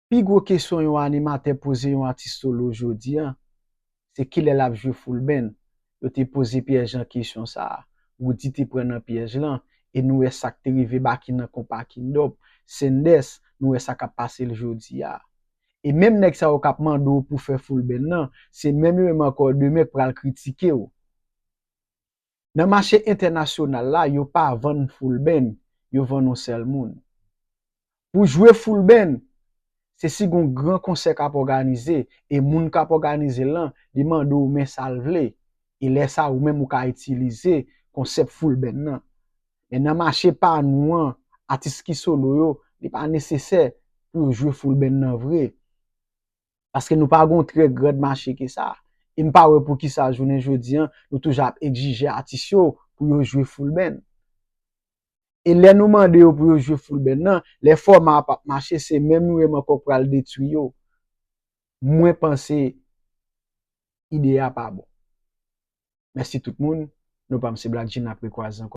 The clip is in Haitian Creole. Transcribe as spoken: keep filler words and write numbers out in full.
Pi gwo kesyon yon animatè poze yon atis solo jodi a, se kilè l ap jwe full band. Yo te poze Pierre Jean kesyon sa a. Roody te pran nan pyèj lan, e nou wè sa k te rive Baky nan konpa Kingdop. Sendès, nou wè sa k ap pase l jodi a. E menm nèg sa yo k ap mande w pou fè full band nan, se menm yo menm ankò demen k pral kritike w. Nan mache entènasyonal la, yo pa vann full band, yo vann yon sèl moun. Pou jwe full band, se si gon gran konsè k ap òganize, e moun k ap òganize l lan, li mande w men sa l vle. E lè sa, ou menm ou ka itilize konsèp full band nan. Men nan mache pa nou an, atis ki solo yo, li pa nesesè pou yo jwe full band nan vre. Paske nou pa gon trè grand mache ke sa. E m pa wè poukisa jounen jodi an, nou toujou ap egzije atis yo pou yo jwe full band. E lè nou mande yo pou yo jwe full band nan, lè fòma a p ap mache, se menm nou menm ankò k pral detwi yo. Mwen panse ide a pa bon. Mèsi tout moun. Nou pa m se Black Jean, n ap rekwaze ankò.